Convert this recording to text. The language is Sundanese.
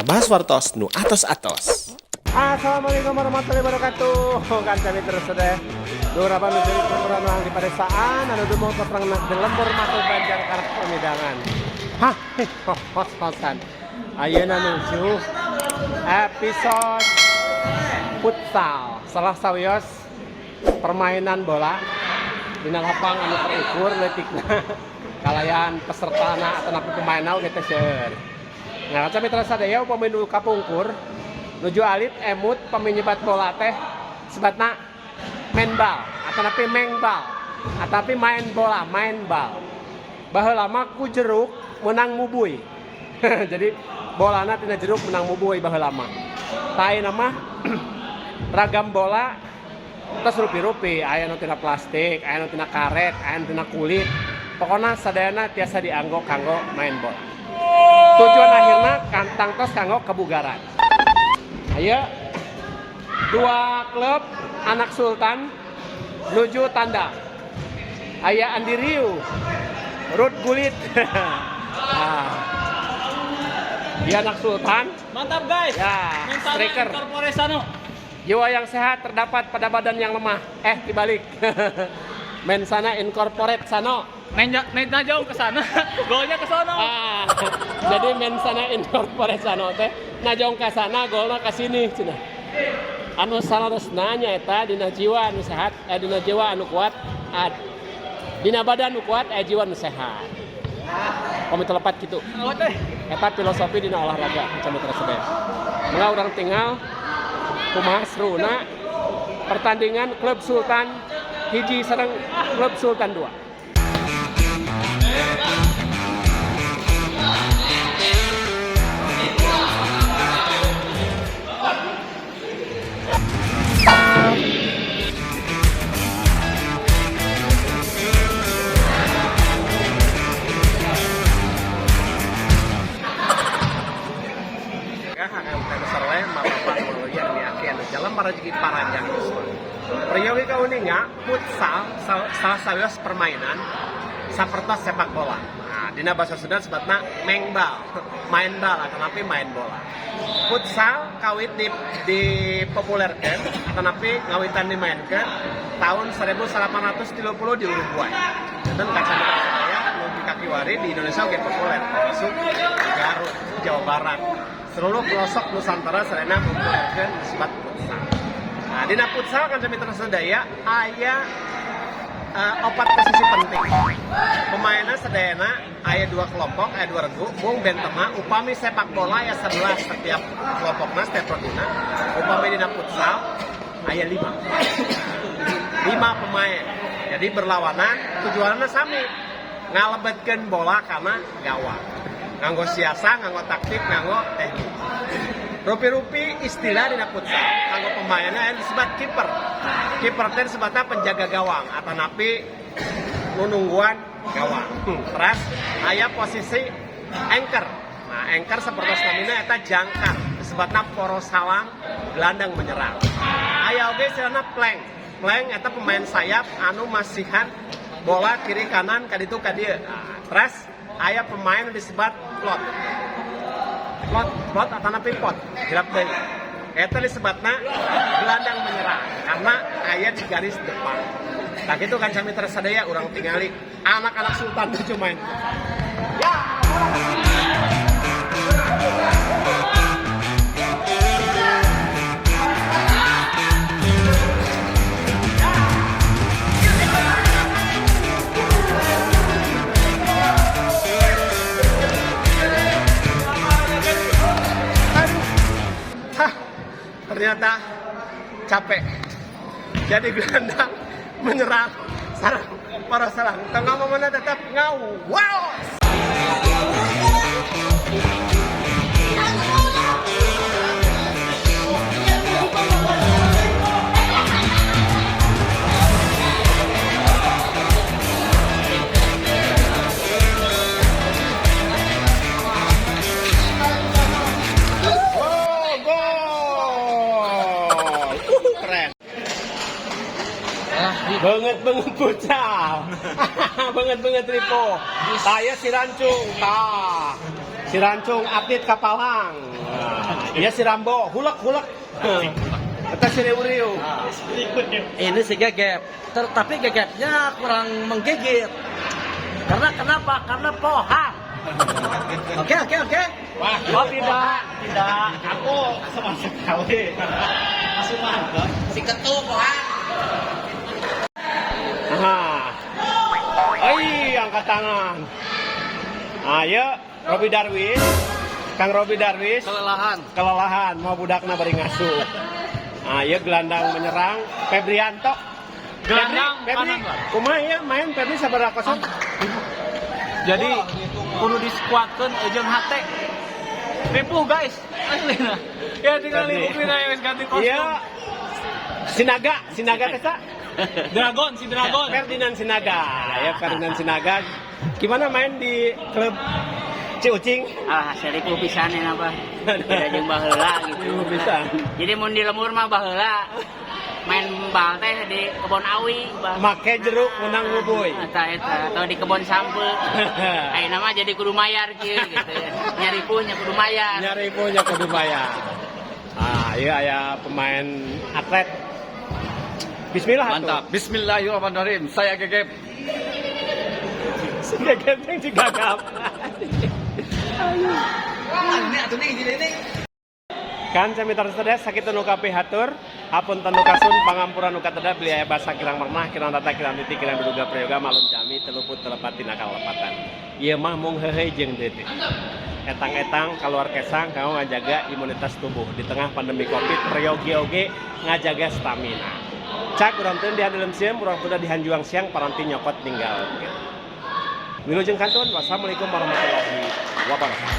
Ngabahas wartos nu atos-atos. Assalamualaikum warahmatullahi wabarakatuh. Kanca mitra sadaya. Beberapa mencari permulaan orang di pedesaan, anu dumong terang di lembur matu Banjar karep pemidangan. Hah, hos-hosan. Ayeuna nuju episode futsal. Salah sawios permainan bola dina lapang anu terukur leutikna kalayan pesertana atau pemainna oge teh seueur. Nah, kanca mitra sadaya, upami nu kapungkur nuju alit emut peminyebat bola teh sebatna main bal atau napi mengbal atau main bola, main bal. Baheula mah ku jeruk menang mubuy. Jadi bolana tina jeruk menang mubuy baheula mah. Tah, ayeuna mah ragam bola terus rupi-rupi, aya nu tina plastik, aya nu tina karet, aya nu tina kulit. Pokoknya sadayana tiasa dianggo kanggo main bola. Tujuan akhirnya kantang tos kanggo kebugaran. Ayo, dua klub anak Sultan nuju tandang. Aya Andi Riu, Ruud Gullit. Ah. Dia anak Sultan. Mantap, guys. Ya, Mentana striker. Incorpore sano. Jiwa yang sehat terdapat pada badan yang lemah. Eh, dibalik. Mensana incorporate sano. Nenya, nenya jauh ke sana, golnya ke sono. Ah, jadi mensana incorporate sano teh najong ka sana, golna ka sini cenah. Anu saleresna nyaeta dina jiwa anu sehat, eh, dina jiwa anu kuat, ad, dina badan anu kuat eh jiwa anu sehat. Pami telepat gitu. Oh teh. Eta filosofi dina olahraga, kanca mitra sadaya. Mangga urang tinggal kumaha seruna pertandingan klub Sultan 1 sareng klub Sultan 2. Dalam rezeki paranjang yuswa. Peryogi kauninga futsal salah sawios permainan sapertos sepak bola. Nah, dina bahasa Sunda sebutna mengbal, main bal atau napi main bola. Futsal kawit di dipopulerkan atau napi ngawitan dimainkan tahun 1830 di Uruguay. Dan kacamata saya nu kakiwari di Indonesia oge populer, termasuk Garut, Jawa Barat. Seluruh pelosok Nusantara sarena populerkan disebut futsal. Nah, dina futsal kan mitra sadaya aya opat posisi penting. Pemainnya sadayana aya dua kelompok, aya dua regu, mung benten upami sepak bola ya 11 setiap kelompokna, setiap reguna. Upami dina futsal aya 5. 5 pemain. Jadi berlawanan, tujuannya sami. Ngalebetkeun bola kana gawang. Nganggo siasa, nganggo taktik, nganggo teknik. Rupi-rupi istilah dina futsal, kanggo pemainnya aya disebut kiper. Kiper teh disebutna penjaga gawang atau napi nunungguan gawang. Terus aya posisi anchor. Nah, anchor seperti namina eta jangkar, disebutna poros halang gelandang menyerang. Aya oge istilahna plank. Plank eta pemain sayap anu masihan bola kiri kanan kaditu ka dieu. Nah, terus aya pemain nu disebut plot. Plot, plot atau napi pot, hilap deui. Eta disebutna gelandang menyerang karena aya di garis depan. Nah, gitu kan mitra sadaya, urang tingali anak-anak Sultan tuh main. Ya, aduh. Hah, ternyata capek. Jadi gelandang menyerang sarang para serang. Tengah mana tetap ngau. Wow. Oh, gol. Keren. Banget banget futsal. Banget banget Ripo. Saya si Rancung, tah. Si Rancung update ka Palang. Nah, Iya, si Rambo, hulak hulak. Eta si Riu-Riu. Ini si Gegep. Tapi gegepnya kurang menggigit. Karena kenapa? Karena pohang. Oke. Wah, oh tidak, tidak. Aku sama sekali. Masih mantap. Si ketu pohang. Aha. Ai, angkat tangan. Ayo, Robi Darwis. Kang Robi Darwis. Kelelahan. Kelelahan, mau budakna bari ngasuh. Ayo, gelandang menyerang Febrianto. Gelandang Febri, Febri, kanan, Pak. kumaha ya main Febri sabaraha kosong? Jadi kudu diskuatkeun jeung hate. Ripuh, guys. Aslina. Ya tinggal Febri. ripuh ya wis ganti kostum. Iya. Sinaga, Sinaga teh sa? Dragon, si Dragon. Ferdinand Sinaga, ya Ferdinand Sinaga. Gimana main di klub Ciucing? Ah, seribu pisan ya apa? Beda jeung baheula gitu. Seribu pisan. Jadi mun di lembur mah baheula main bal teh di kebon awi, bah. Make jeruk menang ngubuy. Eta eta atau di kebon sampe. Ayeuna mah jadi kudu mayar kieu gitu. Nyari punya kudu mayar. Nyari punya kudu bayar. Ah, iya ya pemain atlet. Bismillah atuh. Mantap. Bismillahirrahmanirrahim. Saya Gegep. Si Gegep yang si gagap. Ini atuh nih ini nih. Kan sami sadaya, sakitu nu kapihatur, hapunten nu kasun, pangampura nu kateda, bilih aya basa kirang pernah, kirang tata, kirang titi, kirang duduga prayoga, malum jami teluput telepat tina kalepatan. Ieu mah mung heureuy jeung deudeuh. Etang-etang keluar kesang kanggo ngajaga imunitas tubuh di tengah pandemi Covid, peryogi oge ngajaga stamina. Cak urang teu di dalam sieun, urang teu di hanjuang siang, paranti nyokot tinggal. Wilujeng kantun, wassalamualaikum warahmatullahi wabarakatuh.